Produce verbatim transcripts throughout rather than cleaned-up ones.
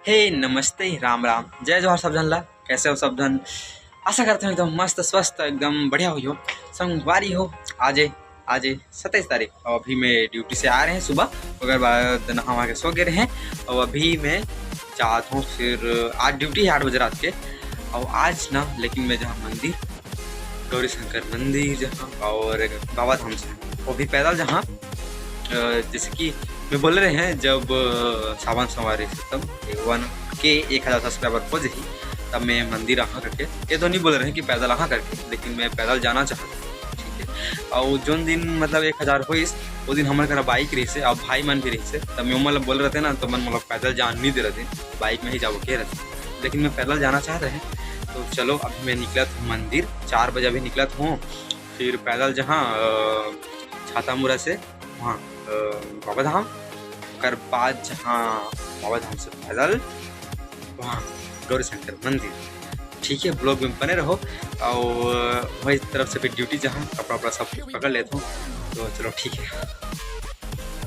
हे, नमस्ते, राम राम, जय जोहार सब झन ला। कैसे हो सब झन? आशा करते हो एकदम मस्त, स्वस्थ, एकदम बढ़िया होइहो। संगवारी हो, आजे, आजे सत्ताईस तारीख, और अभी मैं ड्यूटी से आ रहे हैं सुबह, ओकर बाद नहा वहा के सो गए रहे हैं, और अभी मैं जात हूँ फिर। आज ड्यूटी है आठ बजे रात के, और आज ना, लेकिन मैं जहाँ मंदिर, गौरी शंकर मंदिर जहाँ, और बाबा धाम से, वो भी पैदल जहाँ, अ, जैसे कि मैं बोल रहे हैं, जब, अ, सावन सोमवार रहिस, तब वन के एक हजार सब्सक्राइबर हो जही, तब मैं मंदिर आहा करके, ये तो नहीं बोल रहे हैं कि पैदल आहा करके, लेकिन मैं पैदल जाना चाहता हूँ, ठीक है। और जोन दिन, मतलब, एक हजार होइस, वो दिन हमारे घर बाइक रहिस हे, और भाई मन भी रहिस हे, तब मैं ओमन ला बोल रहे थे ना, तो मन, मतलब, पैदल जान नहीं दे रहे थे, बाइक में ही जाबो कह रहे थे, लेकिन मैं पैदल जाना चाह रहे हैं। तो चलो, अभी मैं निकलत हूँ मंदिर, चार बजे अभी निकलत हूँ, फिर पैदल जहाँ, अ, छातामुरा से वहाँ, अ, बाबा धाम, ओकर बाद जहाँ बाबा धाम से पैदल वहाँ गौरी शंकर मंदिर। ठीक है, ब्लॉग में बने रहो। और वही तरफ से फिर ड्यूटी जहाँ कपड़ा वपड़ा सब पकड़ लेता हूँ। तो चलो, ठीक है।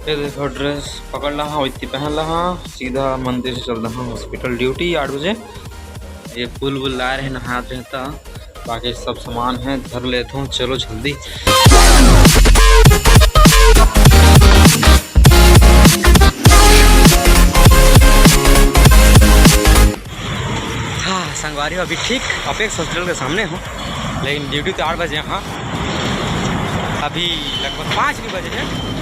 ये देखो, ड्रेस पकड़ ला हाँ, इतनी पहन ला हाँ, सीधा मंदिर से चल रहा हूँ हॉस्पिटल ड्यूटी आठ बजे। ये फूल वूल ला रहे, नहात रहता, बाकी सब सामान है, धर लेता हूँ। चलो जल्दी। हाँ संगवारी हो, अभी ठीक अपेक्स हॉस्पिटल के सामने हो, लेकिन ड्यूटी तो आठ बजे यहाँ, अभी लगभग पाँच भी बजे है।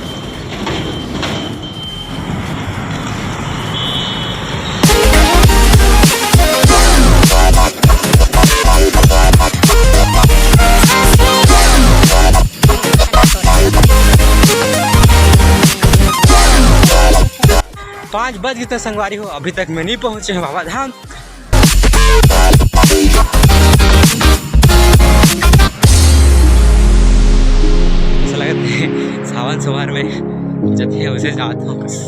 पाँच बज गए थे संगवारी हो, अभी तक मैं नहीं पहुँचे हूँ बाबा धाम। ऐसा लगता है सावन सोमवार में जब है उसे जाता हूँ बस।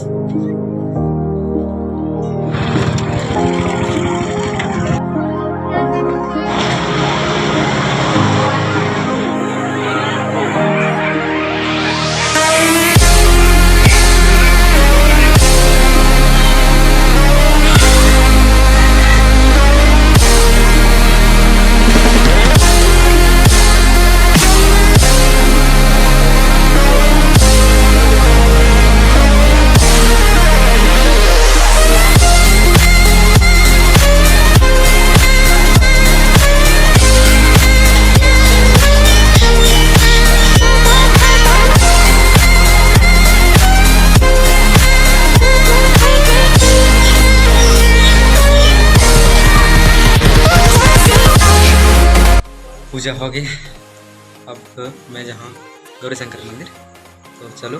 पूजा हो गई, अब मैं जहाँ गौरी शंकर मंदिर, तो चलो।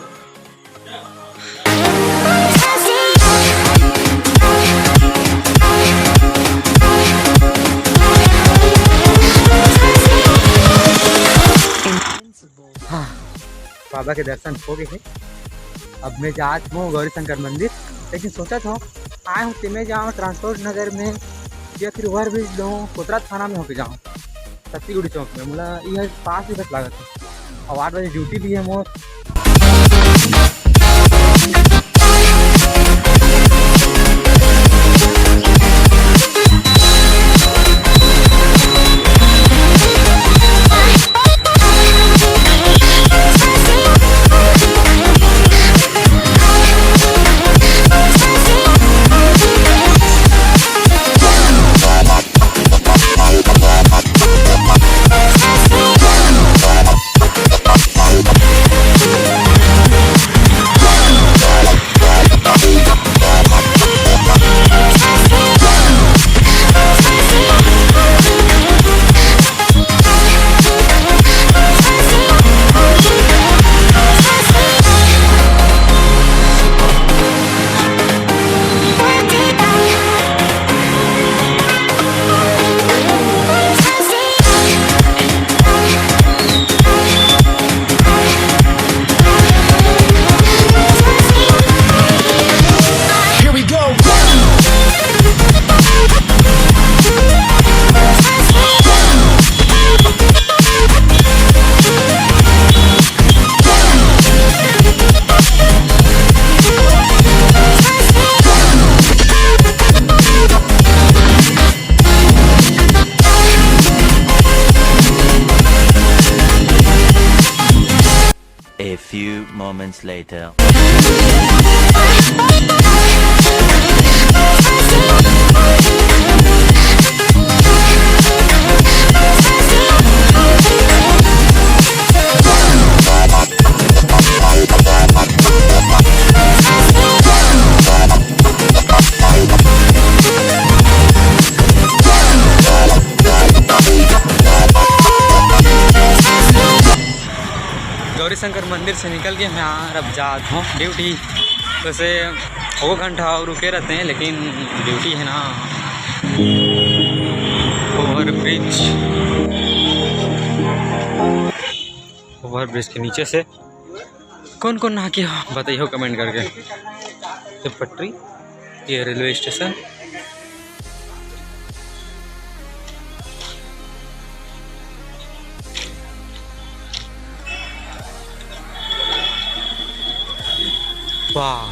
हाँ, बाबा के दर्शन हो गए हैं। अब मैं जात हूँ गौरी शंकर मंदिर, लेकिन सोचत हूँ आए हूँ तेमे जाऊँ ट्रांसपोर्ट नगर में या फिर ओवर ब्रिज लूँ, कोतरा थाना में होके जाऊँ। सत्तीगुड़ी चौक में, मोला इहे पास भी बस लागत है। और आठ बजे ड्यूटी भी है मोर। moments later. गौरी शंकर मंदिर से निकल के मैं यार अब जात हूँ ड्यूटी। वैसे वो घंटा और रुके रहते हैं, लेकिन ड्यूटी है ना। ओवर ब्रिज, ओवर ब्रिज के नीचे से कौन कौन नहा के बताइए कमेंट करके। ये पटरी, ये रेलवे स्टेशन। वाह,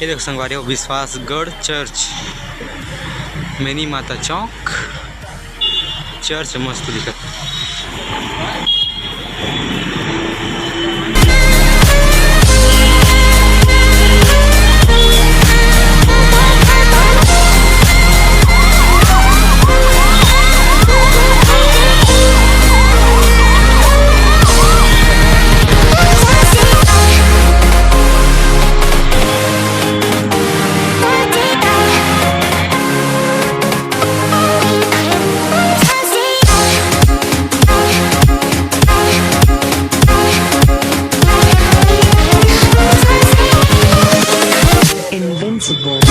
ये देखो संगवारी हो, विश्वासगढ़ चर्च, मैनी माता चौक, चर्च मस्त दिखत। Invincible।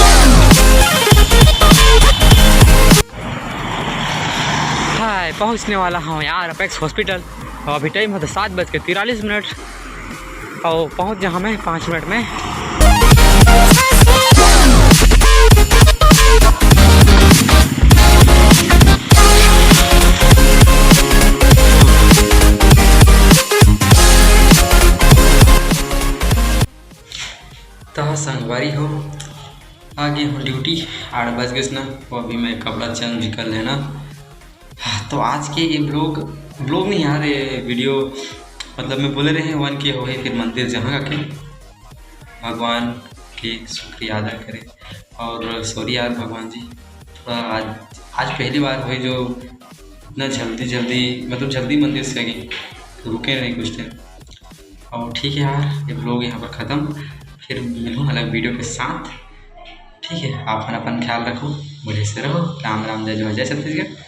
हाय, पहुंचने वाला हूँ यार अपेक्स हॉस्पिटल। और अभी टाइम होता सात बज के तिरालीस मिनट और पहुंच जा हमें पाँच मिनट में। तो संगवारी हो, आ गए हूँ ड्यूटी, आठ बज गए ना। वो अभी मैं कपड़ा चेंज भी कर लेना। तो आज के ये ब्लॉग, ब्लॉग नहीं यार, ये वीडियो, मतलब मैं बोले रहे वन के हो गए, फिर मंदिर जहाँ के भगवान के शुक्रिया अदा करें। और सॉरी यार भगवान जी, थोड़ा आज, आज पहली बार हुई जो इतना जल्दी जल्दी, मतलब जल्दी मंदिर से गए, तो रुके नहीं कुछ देर। और ठीक है यार, ये ब्लॉग यहाँ पर ख़त्म, फिर मिलूँ अलग वीडियो के साथ। ठीक है, आप अपन अपन ख्याल रखो, बढ़िया से रहो। राम राम, जय जोहार, जय छत्तीसगढ़।